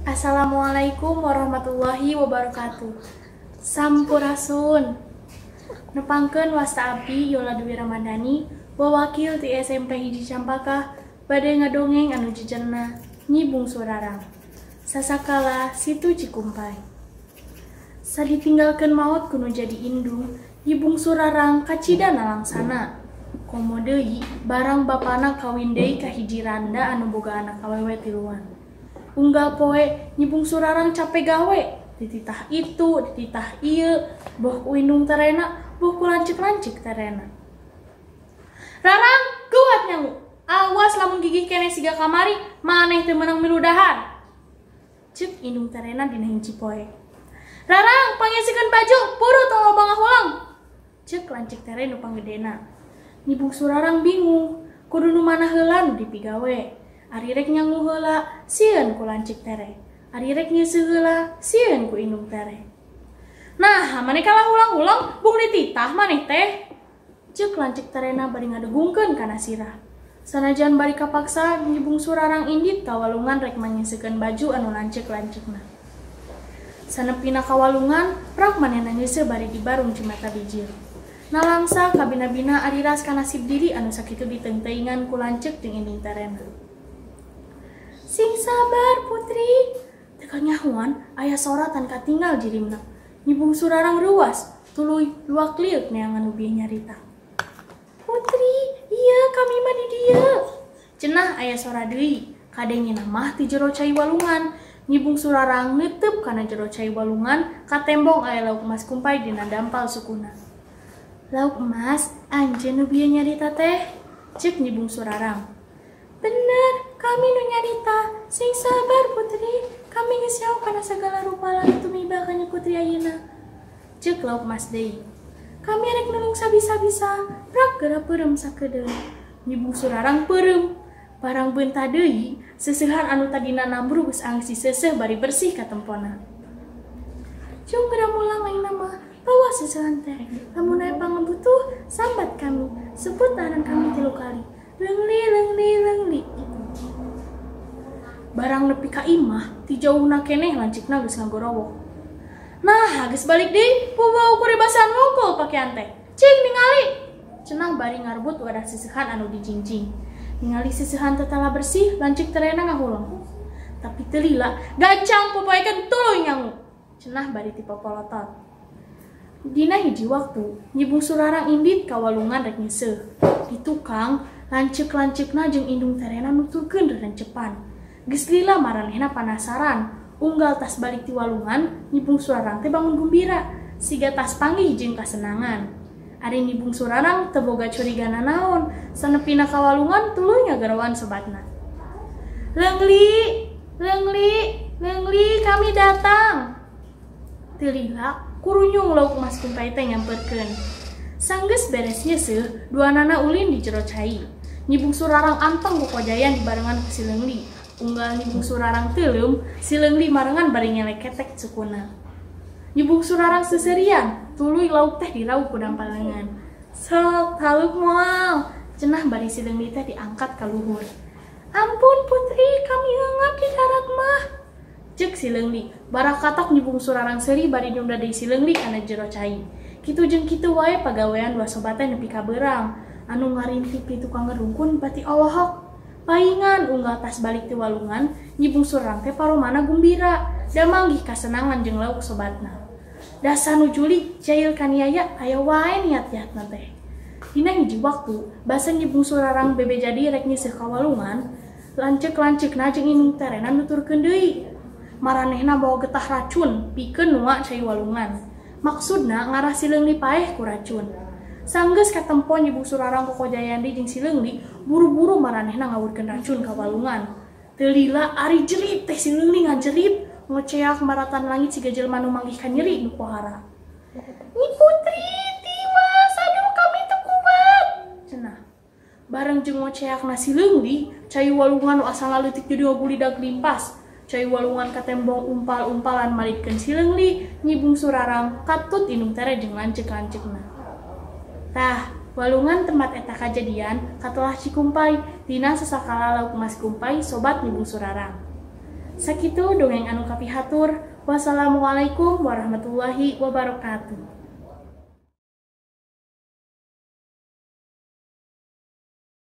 Assalamualaikum warahmatullahi wabarakatuh. Sampurasun. Nepangkeun wasta abdi Yola Dwi Ramadhani, wawakil ti SMP Hiji Campaka, bade ngadongeng anu jejerna Nyi Bungsu Rarang. Sasakala Situ Cikumpai. Saditinggalkeun maot ku nu jadi indung, Nyi Bungsu Rarang kacida nalangsana. Komo deui barang bapana kawin deui ka hiji randa anu boga anak awewe tiluan. Unggal poe Nyi Bungsu Rarang cape gawe, dititah itu, dititah ieu, boh ku indung terena, boh ku lanceuk-lanceuk terena. Rarang, kuat nyangu. Awas lamun gigih keneh siga kamari, maneh teu meunang milu dahar. Ceuk indung terena dina hiji poe. Rarang, pangesikeun baju, buru tong loba ngahulang. Ceuk lanceuk tere nu panggedena. Nyi Bungsu Rarang bingung, kudu nu mana heula nu dipigawe. Ari rek nyangu heula, sieun ku lanceuk tere. Ari rek nyeuseuh heula, sieun ku indung tere. Nah, maneh kalah ulang-ulang, bung dititah maneh teh. Ceuk lanceuk terena bari ngadegungkeun kana sirah. Sanajan bari kapaksa, Nyi Bungsu Rarang indit ka walungan rek manyeuseukeun baju anu lanceuk-lanceukna. Sanepina ka walungan, prak manehna nyeuseuh bari dibarung cimata bijil. Nalangsa kabina-bina ariras ka nasib diri anu sakitu diteungteuingan ku lanceuk jeung indung terena. Sing sabar putri, teu kanyahoan aya soratan katinggal jirimna. Nyi Bungsu Rarang reuas, tuluy luak lieuk neangan nu bieu nyarita. Putri, iya kami mah di dieu. Cenah aya sora deui, kadengena mah ti jero cai walungan. Nyi Bungsu Rarang neuteup kana jero cai walungan, katembong aya lauk emas kumpai dina dampal sukuna. Lauk emas, anjeun nu bieu nyarita teh? Ceuk Nyi Bungsu Rarang. Bener, kami nu nyarita. Sing sabar putri, kami geus jauh kana sagala rupa lalu tumiba ka Nyi Putri ayeuna. Ceuk lauk emas deui. Kami rek nulung sabisa-bisa, prak geura peureum sakedeung. Nyi Bungsu Rarang peureum. Barang beunta deui, seuseuhan anu tadina nambru geus angsi seuseuh bari bersih katempona. Cung geura mulang aing mah, bawa seuseuhan teh. Lamun aya pangabutuh, sambat kami. Sebut ngaran kami 3 kali. Leungli, leungli, leungli. Barang nepi ka imah, ti jauhna keneh lanceukna geus ngagorowok. Nah, geus balik deui, bau kuribasan wungkul pakean teh. Cing ningali. Cenah bari ngarbut wadah seseuhan anu dijingjing. Ningali seseuhan tetala bersih, lanceuk terena ngahuleng. Tapi teu lila, gancang popoekeun tuluy nyangu. Cenah bari tipopolotot. Dina hiji waktu, Nyi Bungsu Rarang indit ka walungan rek nyeuseuh. Di tukang, lanceuk-lanceukna jeung indung terena nuturkeun rerencepan. Geus lila maranehna panasaran. Unggal tas balik ti walungan, Nyi Bungsu Rarang teh bangun gumbira, siga tas panggih jeung kasenangan. Ari Nyi Bungsu Rarang teu boga curigana naon, sanepina ka walungan tuluy ngagaroan sobatna. Leungli, leungli, leungli, kami datang. Teu lila, kurunyung lauk emas kumpai teh nyamperkeun. Sanggeus beres nyeuseuh, duanana ulin di jero cai. Nyi Bungsu Rarang anteng kokojayan dibarengan ku si Leungli. Unggal Nyi Bungsu Rarang teuleum, si Leungli marengan bari nyeleketek sukuna. Nyi Bungsu Rarang seserian, tuluy lauk teh diraup ku dampal leungeun. Sok taluk moal, cenah bari si Leungli teh diangkat ka luhur. Ampun putri, kami eungap di darat mah. Ceuk si Leungli, barakatok Nyi Bungsu Rarang seuri bari nyunda deui si Leungli kana jero cai. Kitu jeung kitu wae pagawean dua sobat teh nepi ka beurang. Anu ngarintip di tukang ngerungkun bati olohok. Paingan unggal tas balik ti walungan, Nyi Bungsu Rarang teh paromana gumbira, da manggih kasenangan jeung lauk sobatna. Dasa nu juli jail kaniaya aya wae niat jahatna teh. Dina hiji waktu, basa Nyi Bungsu Rarang bebe jadi rek nyeuseuh ka walungan, lanceuk-lanceukna jeung indung terena nuturkeun deui. Maranehna bawa getah racun, pikeun nua cai walungan. Maksudna ngarah si Leungli paeh ku racun. Sanggeus katempo Nyi Bungsu Rarang kokojayan deui jeung si Leungli, buru-buru maranehna ngawurkeun racun ka walungan. Teu lila ari jerit teh si Leungli ngajerit, ngoceak maratan langit siga jelema nu manggih ka nyeri nu pohara. Nyi Putri tiwas, aduh kami teu kuat. Cenah. Bareng jeung ngoceakna si Leungli, cai walungan nu asalna leutik jadi ngagulidag limpas. Cai walungan katembong umpal-umpalan malikeun si Leungli, Nyi Bungsu Rarang katut indung tere jeung lanceuk-lanceukna. Tah, walungan tempat eta kajadian katelah Cikumpai, tina sasakala lauk emas kumpai sobat Nyi Bungsu Rarang. Sakitu dongeng anu kapihatur. Wassalamualaikum warahmatullahi wabarakatuh.